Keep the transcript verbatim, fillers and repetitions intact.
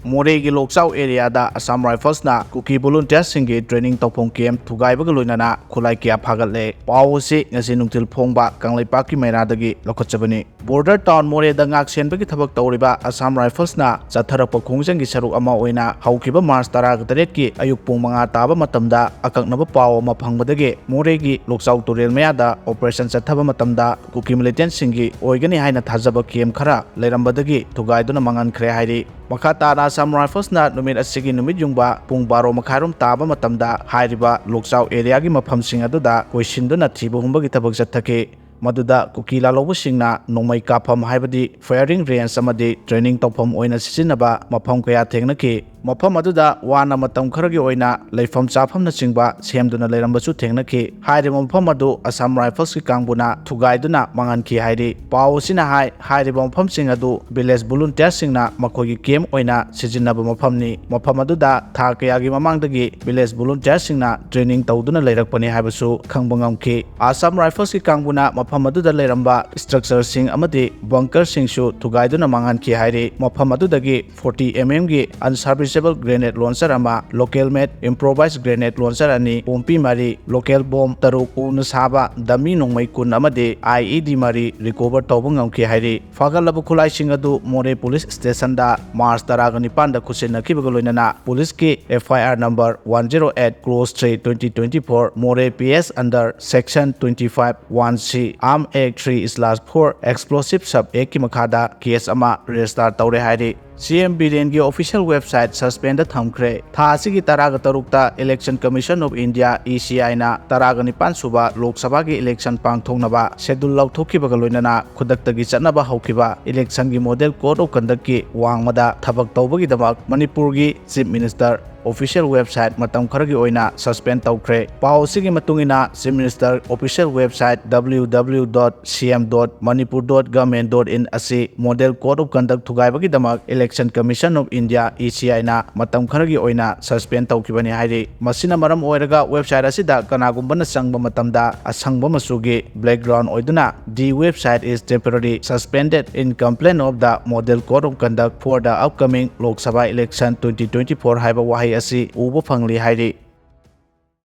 ꯃꯣꯔꯦꯒꯤ ꯂꯣꯛꯆꯥꯎ ꯑꯦꯔꯤꯌꯥꯗ ꯑꯁꯥꯝ ꯔꯥꯏꯐꯜꯁꯅ ꯀꯨꯀꯤ ꯚꯣꯂꯨꯟꯇꯤꯌꯔꯁꯤꯡꯒꯤ ꯇ꯭ꯔꯦꯅꯤꯡ ꯇꯧꯐꯝ ꯀꯦꯝꯞ ꯊꯨꯒꯥꯏꯕꯒ ꯂꯣꯏꯅꯅ ꯈꯨꯠꯂꯥꯏ ꯀꯌꯥ ꯐꯥꯒꯠꯂꯦ꯫ ꯄꯥꯎ ꯑꯁꯤ ꯉꯁꯤ ꯅꯨꯡꯊꯤꯜ ꯐꯣꯡꯕ ꯀꯪꯂꯩꯄꯥꯛꯀꯤ ꯃꯩꯔꯥꯗꯒꯤ ꯂꯧꯈꯠꯆꯕꯅꯤ꯫ ꯕꯣꯔꯗꯔ ꯇꯥꯎꯟ ꯃꯣꯔꯦꯗ ꯉꯥꯛ ꯁꯦꯟꯕꯒꯤ ꯊꯕꯛ ꯇꯧꯔꯤꯕ ꯑꯁꯥꯝ ꯔꯥꯏꯐꯜꯁꯅ ꯆꯠꯊꯔꯛꯄ ꯈꯣꯡꯖꯪꯒꯤ ꯁꯔꯨꯛ ꯑꯃ ꯑꯣꯏꯅ ꯍꯧꯈꯤꯕ ꯃꯥꯔꯆ ꯇꯔꯥꯒ ꯇꯔꯦꯠꯀꯤ ꯑꯌꯨꯛ ꯄꯨꯡ ꯃꯉꯥ ꯇꯥꯕ ꯃꯇꯝꯗ ꯑꯀꯛꯅꯕ ꯄꯥꯎ ꯑꯃ ꯐꯪꯕꯗꯒꯤ ꯃꯣꯔꯦꯒꯤ ꯂꯣꯛꯆꯥꯎ ꯇꯨꯔꯦꯜ ꯃꯌꯥꯗ ꯑꯣꯄꯔꯦꯁꯟ ꯆꯠꯊꯕ ꯃꯇꯝꯗ ꯀꯨꯀꯤ ꯃꯤꯂꯤꯇꯦꯟꯁꯤꯡꯒꯤ ꯑꯣꯏꯒꯅꯤ ꯍꯥꯏꯅ ꯊꯥꯖꯕ ꯀꯦꯝꯞ ꯈꯔ ꯂꯩꯔꯝꯕꯗꯒꯤ ꯊꯨꯒꯥꯏꯗꯨꯅ ꯃꯥꯡꯍꯟꯈ꯭ꯔꯦ ꯍꯥꯏꯔꯤ꯫ ꯃꯈꯥ ꯇꯥꯅ ꯑꯁꯥꯝ ꯔꯥꯏꯐꯜꯁꯅ ꯅꯨꯃꯤꯠ ꯑꯁꯤꯒꯤ ꯅꯨꯃꯤꯠ ꯌꯨꯡꯕ ꯄꯨꯡ ꯕꯥꯔꯣ ꯃꯈꯥꯏꯔꯣꯝ ꯇꯥꯕ ꯃꯇꯝꯗ ꯍꯥꯏꯔꯤꯕ ꯂꯣꯛꯆꯥꯎ ꯑꯦꯔꯤꯌꯥꯒꯤ ꯃꯐꯝꯁꯤꯡ ꯑꯗꯨꯗ ꯀꯣꯏꯁꯤꯟꯗꯨꯅ ꯊꯤꯕ ꯍꯨꯝꯕꯒꯤ ꯊꯕꯛ ꯆꯠꯊꯈꯤ꯫ ꯃꯗꯨꯗ ꯀꯨꯀꯤ ꯂꯥꯜꯍꯧꯕꯁꯤꯡꯅ ꯅꯣꯡꯃꯩ ꯀꯥꯞꯐꯝ ꯍꯥꯏꯕꯗꯤ ꯐꯥꯌꯔꯤꯡ ꯔꯦꯟꯖ ꯑꯃꯗꯤ ꯇ꯭ꯔꯦꯅꯤꯡ ꯇꯧꯐꯝ ꯑꯣꯏꯅ ꯁꯤꯖꯤꯟꯅꯕ ꯃꯐꯝ ꯀꯌꯥ ꯊꯦꯡꯅꯈꯤ꯫ ꯃꯐꯝ ꯑꯗꯨꯗ ꯋꯥꯅ ꯃꯇꯝ ꯈꯔꯒꯤ ꯑꯣꯏꯅ ꯂꯩꯐꯝ ꯆꯥꯐꯝꯅꯆꯤꯡꯕ ꯁꯦꯝꯗꯨꯅ ꯂꯩꯔꯝꯕꯁꯨ ꯊꯦꯡꯅꯈꯤ꯫ ꯍꯥꯏꯔꯤꯕ ꯃꯐꯝ ꯑꯗꯨ ꯑꯁꯥꯝ ꯔꯥꯏꯐꯜꯁꯀꯤ ꯀꯥꯡꯕꯨꯅ ꯊꯨꯒꯥꯏꯗꯨꯅ ꯃꯥꯡꯍꯟꯈꯤ ꯍꯥꯏꯔꯤ꯫ ꯄꯥꯎ ꯑꯁꯤꯅ ꯍꯥꯏ, ꯍꯥꯏꯔꯤꯕ ꯃꯐꯝꯁꯤꯡ ꯑꯗꯨ ꯚꯤꯂꯦꯖ ꯚꯣꯂꯨꯟꯇꯤꯌꯔꯁꯤꯡꯅ ꯃꯈꯣꯏꯒꯤ ꯀꯦꯝꯞ ꯑꯣꯏꯅ ꯁꯤꯖꯤꯟꯅꯕ ꯃꯐꯝꯅꯤ꯫ ꯃꯐꯝ ꯑꯗꯨꯗ ꯊꯥ ꯀꯌꯥꯒꯤ ꯃꯃꯥꯡꯗꯒꯤ ꯚꯤꯂꯦꯖ ꯚꯣꯂꯨꯟꯇꯤꯌꯔꯁꯤꯡꯅ ꯇ꯭ꯔꯦꯅꯤꯡ ꯇꯧꯗꯨꯅ ꯂꯩꯔꯛꯄꯅꯤ ꯍꯥꯏꯕꯁꯨ ꯈꯪꯕ ꯉꯝꯈꯤ꯫ ꯑꯁꯥꯝ ꯔꯥꯏꯐꯜꯁꯀꯤ ꯀꯥꯡꯕꯨꯅ ꯃꯐꯝ ꯑꯗꯨꯗ ꯂꯩꯔꯝꯕ ꯁ꯭ꯇ꯭ꯔꯛꯆꯔꯁꯤꯡ ꯑꯃꯗꯤ ꯕꯪꯀꯔꯁꯤꯡꯁꯨ ꯊꯨꯒꯥꯏꯗꯨꯅ ꯃꯥꯡꯍꯟꯈꯤ ꯍꯥꯏꯔꯤ꯫ ꯃꯐꯝ ꯑꯗꯨꯗꯒꯤ ꯐꯣꯔꯇꯤ ꯑꯦꯝ ꯑꯦꯝꯒꯤ ꯑꯟꯁꯔꯚꯤꯁꯦꯕꯜ ꯒ꯭ꯔꯦꯅꯦꯗ ꯂꯣꯟꯆꯔ ꯑꯃ, ꯂꯣꯀꯦꯜ ꯃꯦꯗ ꯏꯝꯄ꯭ꯔꯣꯚꯥꯏꯖ ꯒ꯭ꯔꯦꯅꯦꯗ ꯂꯣꯟꯆꯔ ꯑꯅꯤ, ꯄꯣꯝꯄꯤ ꯃꯔꯤ, ꯂꯣꯀꯦꯜ ꯕꯣꯝ ꯇꯔꯨꯛ, ꯎꯅ ꯁꯥꯕ ꯗꯃꯤ ꯅꯣꯡꯃꯩ ꯀꯨꯟ ꯑꯃꯗꯤ ꯑꯥꯏ ꯏ ꯗꯤ ꯃꯔꯤ ꯔꯤꯀꯣꯚꯔ ꯇꯧꯕ ꯉꯝꯈꯤ ꯍꯥꯏꯔꯤ꯫ ꯐꯥꯒꯠꯂꯕ ꯈꯨꯠꯂꯥꯏꯁꯤꯡ ꯑꯗꯨ ꯃꯣꯔꯦ ꯄꯨꯂꯤꯁ ꯁ꯭ꯇꯦꯁꯟꯗ ꯃꯥꯔꯆ ꯇꯔꯥꯒ ꯅꯤꯄꯥꯟꯗ ꯈꯨꯠꯁꯤꯟꯅꯈꯤꯕꯒ ꯂꯣꯏꯅꯅ ꯄꯨꯂꯤꯁꯀꯤ F I R number one zero eight cross three twenty twenty four, ꯃꯣꯔꯦ P S under section twenty five one C, Arm Act three slash four, Explosive Sub Act ꯀꯤ ꯃꯈꯥꯗ ꯀꯦꯁ ꯑꯃ register ꯇꯧꯔꯦ ꯍꯥꯏꯔꯤ꯫ ꯁꯤ ꯑꯦꯝ ꯕꯤꯔꯦꯟꯒꯤ ꯑꯣꯐꯤꯁꯤꯌꯦꯜ ꯋꯦꯕꯁꯥꯏꯠ ꯁꯁꯄꯦꯟꯗ ꯊꯝꯈ꯭ꯔꯦ꯫ ꯊꯥ ꯑꯁꯤꯒꯤ ꯇꯔꯥꯒ ꯇꯔꯨꯛꯇ Election Commission of India, E C I ꯅ ꯇꯔꯥꯒ ꯅꯤꯄꯥꯟ ꯁꯨꯕ ꯂꯣꯛ ꯁꯚꯥꯒꯤ ꯏꯂꯦꯛꯁꯟ ꯄꯥꯡꯊꯣꯛꯅꯕ ꯁꯦꯗꯨꯜ ꯂꯥꯎꯊꯣꯛꯈꯤꯕꯒ ꯂꯣꯏꯅꯅ ꯈꯨꯗꯛꯇꯒꯤ ꯆꯠꯅꯕ ꯍꯧꯈꯤꯕ ꯏꯂꯦꯛꯁꯟꯒꯤ ꯃꯣꯗꯦꯜ ꯀꯣꯗ ꯑꯣꯐ ꯀꯟꯗꯛꯀꯤ ꯋꯥꯡꯃꯗ ꯊꯕꯛ ꯇꯧꯕꯒꯤꯗꯃꯛ ꯃꯅꯤꯄꯨꯔꯒꯤ ꯆꯤꯐ ꯃꯤꯅꯤꯁꯇꯔ official website ꯃꯇꯝ ꯈꯔꯒꯤ ꯑꯣꯏꯅ suspend ꯇꯧꯈ꯭ꯔꯦ꯫ ꯄꯥꯎ ꯑꯁꯤꯒꯤ ꯃꯇꯨꯡ ꯏꯟꯅ Chief Minister official website W W W dot C M dot manipur dot gov dot in ꯑꯁꯤ Model Code of Conduct ꯊꯨꯒꯥꯏꯕꯒꯤꯗꯃꯛ Election Commission of India, E C I ꯅ ꯃꯇꯝ ꯈꯔꯒꯤ ꯑꯣꯏꯅ suspend ꯇꯧꯈꯤꯕꯅꯤ ꯍꯥꯏꯔꯤ꯫ ꯃꯁꯤꯅ ꯃꯔꯝ ꯑꯣꯏꯔꯒ website ꯑꯁꯤꯗ ꯀꯅꯥꯒꯨꯝꯕꯅ ꯆꯪꯕ ꯃꯇꯝꯗ ꯑꯁꯪꯕ ꯃꯆꯨꯒꯤ background ꯑꯣꯏꯗꯨꯅ "The website is temporarily suspended in compliance of the Model Code of Conduct for the upcoming Lok Sabha election twenty twenty-four" ꯍꯥꯏꯕ ꯋꯥꯍꯩ ꯑꯁꯤ ꯎꯕ ꯐꯪꯂꯤ ꯍꯥꯏꯔꯤ꯫